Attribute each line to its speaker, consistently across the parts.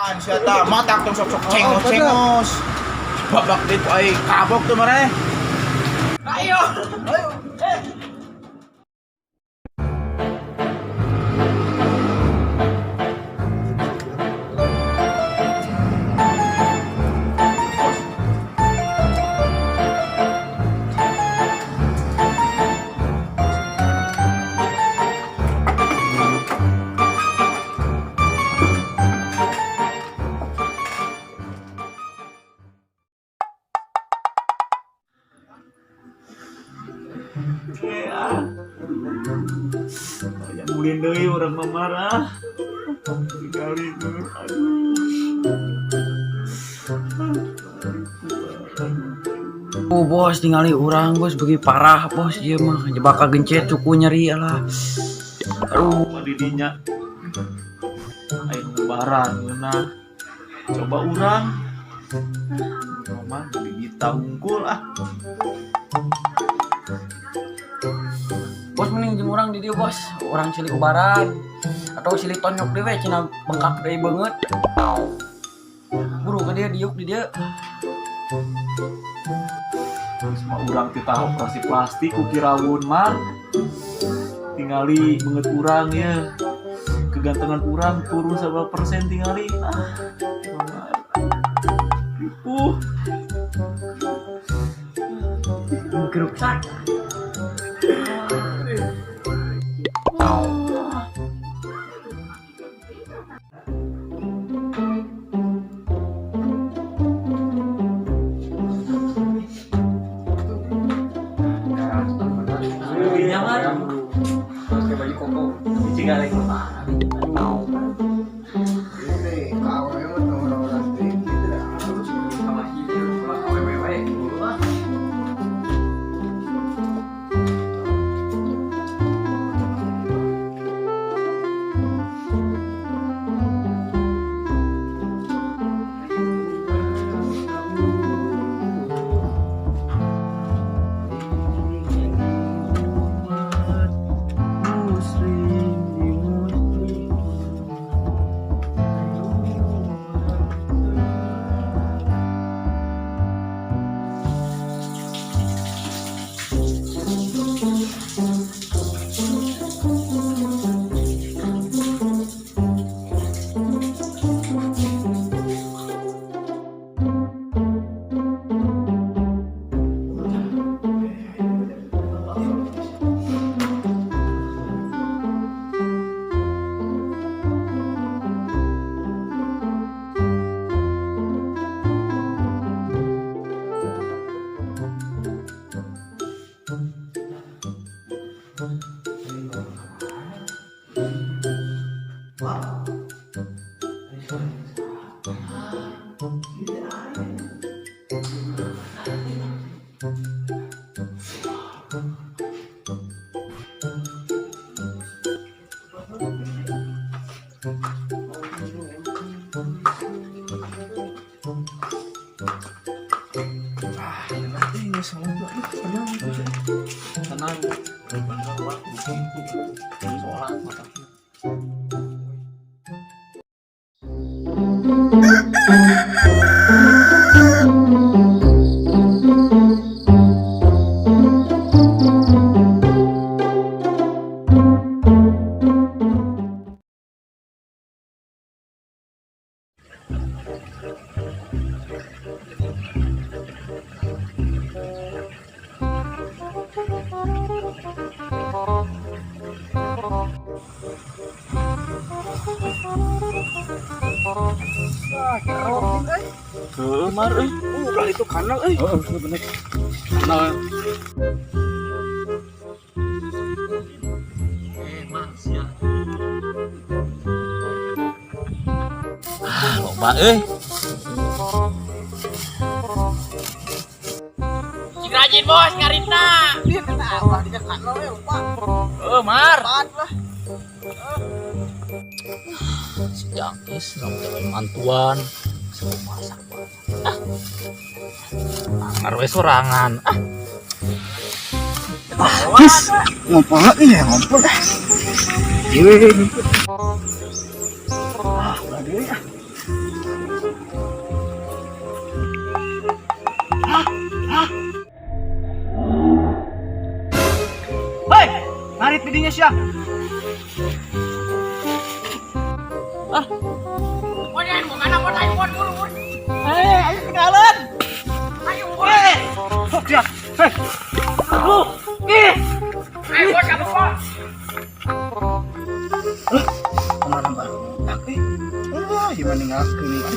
Speaker 1: Kan sia ta matak tong sok-sok cengos-cengos. Babak dit ai kabok tuh mareh. Ayo. Ayo.
Speaker 2: Yang mulin deui urang mah marah. Tingali tuh, aduh.
Speaker 3: Oh bos, tingali urang bos beuki parah bos ieu mah jebak kagencet cuku nyeri alah. Aduh,
Speaker 2: Mah didinya. Ayo lebaran ngeunah. Coba urang. Mah digita unggul ah.
Speaker 3: Bos mending jeung urang di dieu bos. Urang silih ubaran atau silih tonyok deui we cenah bengkak deui beungeut. Buru ka dieu diuk di dieu.
Speaker 2: Semua urang teh tahu operasi plastik ku kirawun mah. Tingali beungeut urang ya. Kegantengan urang turun seberapa persen tingali. Ah. Ripuh.
Speaker 3: Geruksak.
Speaker 2: Dinya mah.
Speaker 3: Pakai baju koko.
Speaker 2: Cicing arek.
Speaker 1: Ini kawe mah orang-orang sedikit dah.
Speaker 3: Sama ieu ulah awewe wae.
Speaker 2: Tenang. Bener wah begitu. Sholat matakna. Heueuh mar euy.
Speaker 1: Ulah itu kanal euy.
Speaker 2: Heeh, bener. Kenal. Mas ya. Ah, loba euy.
Speaker 3: Cing rajin bos ngaritna.
Speaker 1: Dia kena ulah dia kanal euy lupa.
Speaker 3: Heuh mar.
Speaker 1: Apaan lah.
Speaker 2: Si Jangkis nong mantuan semua masak ah. Angar we sorangan ah.
Speaker 1: Gis, ngompol lagi ya, ngompol dah. Iya, ngumpul. Ah, ulah deui ah. Dieu sia. Ah. Eh, ayo tinggalan. Ayo, eh. Sok sia. Hei. Lu, ih.
Speaker 3: Ayo bos, kamu bos.
Speaker 1: Kemana baru? Eh, enggak, gimana ninggalkeun ieu?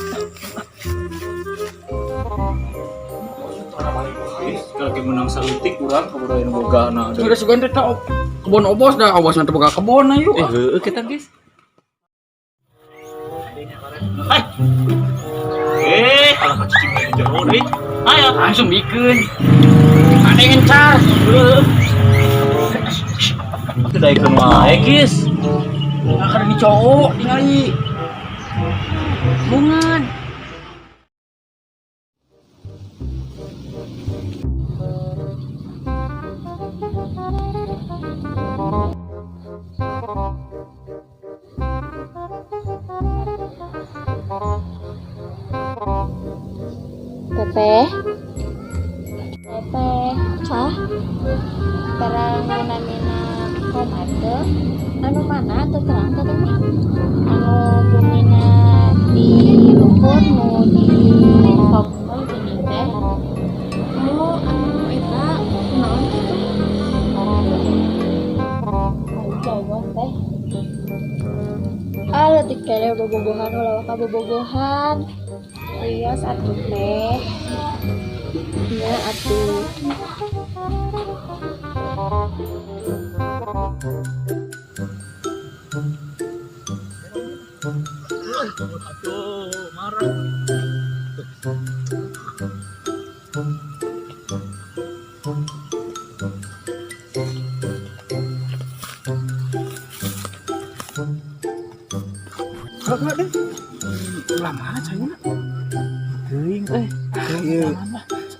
Speaker 2: Kalau menang saeutik urang kabudayaan bogana.
Speaker 3: Sudah sugan teh kebon obos dah, obos nanti boga kebon ayo.
Speaker 2: Eh, heueuh kita guys. Hai. Eh, kalau kacicing di jero deui. Ayo.
Speaker 3: Langsung bikin. Ada yang ngencar.
Speaker 2: Itu daekeun wae, guys.
Speaker 3: Nah, kada di cowok tingali. Bungan.
Speaker 4: Teteh, teteh, kah? Terang namina komar teu? Anu mana teu terang teteh mah? Anu bumina di luhur nu di pokok geuning teh. Oh, anu eta naon kitu? Ayo jawab teh. Ah, leutik keneh bobogohan ulah waka bobogohan. Rios atuh teh. Nya atuh.
Speaker 2: Aduh, marah.
Speaker 1: Kalau deh. Ulah mana cai?
Speaker 2: Teuing euy.
Speaker 1: Iya.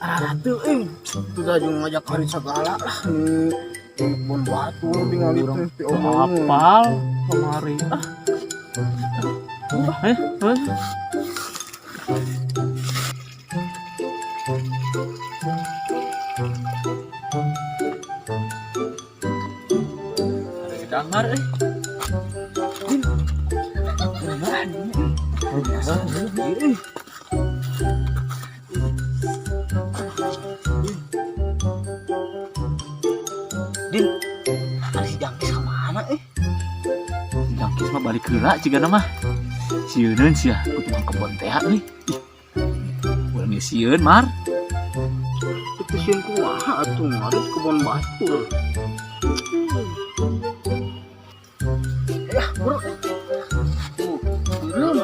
Speaker 1: Araratu euy. Itu dah jeung ngajak hari segala lah. Kebon batu tinggal itu ti omong.
Speaker 2: Apal kemari. Ah. Eh, eh. Ada di kamar eh.
Speaker 1: Din, ada si Jangkis kemana eh?
Speaker 2: Jangkis mah balik heula cigana mah. Sieuneun sia ku tukang kebon teh euy. Ih. Urang ge sieun mar.
Speaker 1: Itu sieun kumaha atuh ngarit kebon batur. Ya, bro. Tuh, belum.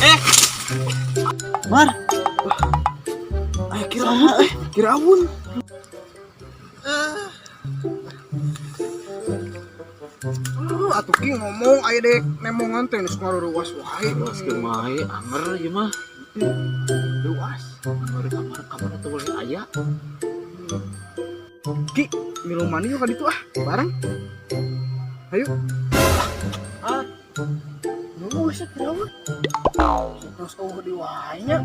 Speaker 2: Eh. Mar,
Speaker 1: Ayo kiraun, eh, kiraun. Atuh ki ngomong aya dek nemongan teh geus ngaruruas wae.
Speaker 2: Ruas wae anger ieu mah.
Speaker 1: Ruas.
Speaker 2: Anger kamar kamar teu boleh aya.
Speaker 1: Ki, milu mandi yuk ka ditu ah, bareng. Ayo.
Speaker 2: Ah.
Speaker 1: Nunggu sih kiraun. Terus eueuh di wae nya.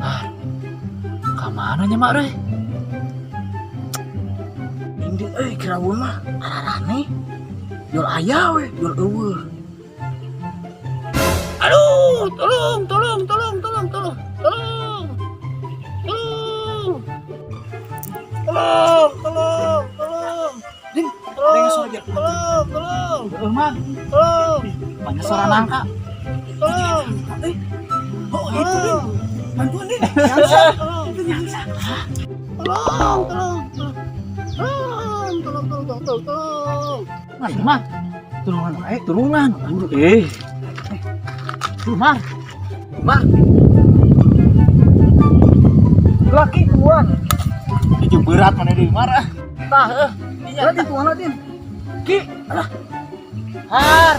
Speaker 2: Ah. Ka mana nya mak euy?
Speaker 1: Indit euy kiraun mah ararane. Jol aya we, jol eueuh.
Speaker 3: Aduh, tolong, tolong, tolong, tolong, tolong, tolong, tolong, tolong, tolong, tolong,
Speaker 1: Din, ada yang suara
Speaker 3: tolong, tolong,
Speaker 2: Heeh, Mang.
Speaker 3: tolong,
Speaker 2: Banyak suara nangka.
Speaker 3: tolong,
Speaker 1: Oh, itu Din. Bantuan Din. Nyangsa. Itu nyangsa.
Speaker 3: tolong, tolong, tolong, tolong, tolong, tolong, tolong.
Speaker 2: Mana, Mang?
Speaker 1: Tulungan wae.
Speaker 2: Tulungan. Eh. Tuh, Mar. Mar.
Speaker 1: Laki tuan.
Speaker 2: Ini berat mana deui Mar ah. Tah heuh.
Speaker 1: Lah di tuan Din. Ki, alah,
Speaker 2: Har.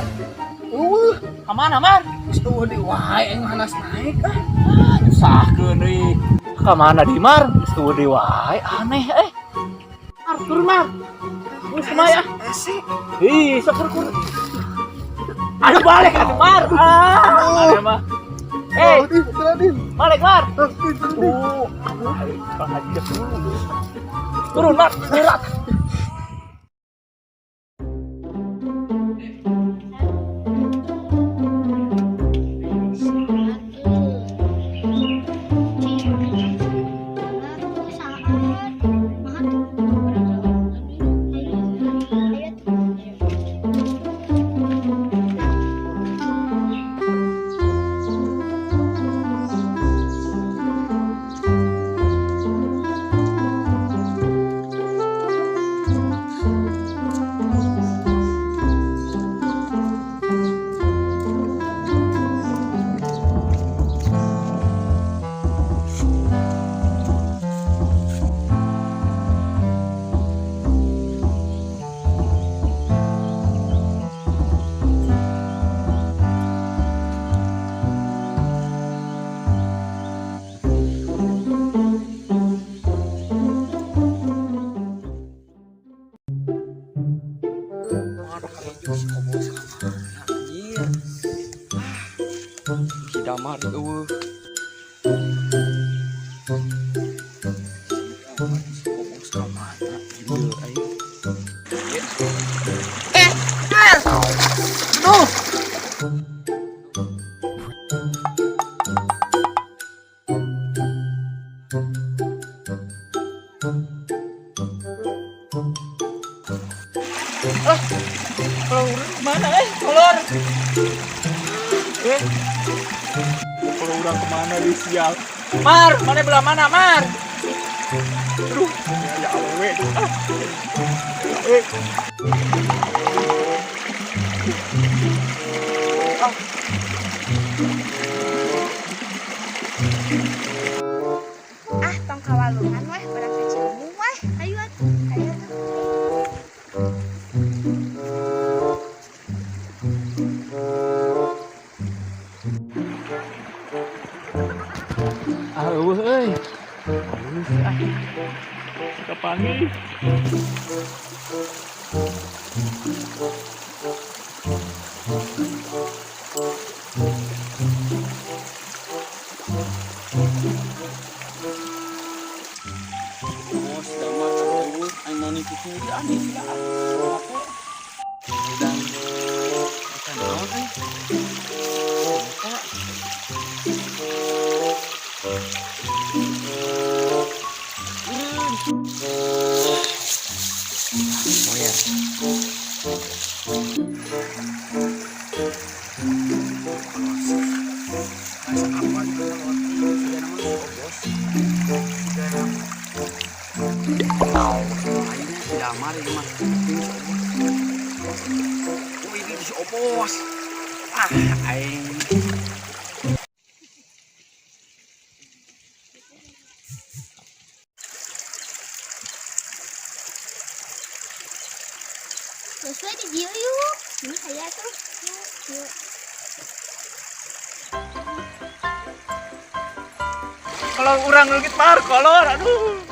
Speaker 1: eueuh.
Speaker 2: Ka mana, Mar?
Speaker 1: Geus eueuh di wae aing hanas naik ah.
Speaker 2: Ah, nyusahkeun deui. Ka mana di Mar? Geus eueuh deui wae, aneh eh. Mar, turun Mar. Geus kumaha ya?
Speaker 1: Ese.
Speaker 2: Ih, sok kur. Aduh balik atuh Mar. Ah, aneh mah. Eh,
Speaker 1: Din, Din.
Speaker 2: balik Mar.
Speaker 1: Din, Din.
Speaker 2: Tuh, Bang Haji dulu. Turun, Mat. Berat.
Speaker 3: Si Damar eueuh. Si Obos ka mana ieu aing.
Speaker 1: Aduh.
Speaker 2: Mana kolor? Kalau orang kemana di sial? Mar, mana belah mana, Mar? Aduh, ya awewe. Ah. Ah.
Speaker 4: Ah, tong kawalungan weh, urang ka Cilembu weh. Ayo atuh, ayo atuh.
Speaker 2: Ah, eueuh euy. Ah. Kapangi.
Speaker 3: Bos Damar eueuh aing mau nipu sendiri aneh sih ah. Make. Dan eta naon euy? Eta. Oh ya. Masa apa di sudah nama si Obos. Sudah lainnya si Damar ini mah. Ini si Obos. Oh ini si Obos. Ah, aing.
Speaker 4: Sesuai di dieu yuk. Ini saya tuh. Yuk, yuk.
Speaker 2: Kalau orang leungit Mar, kolor. Aduh.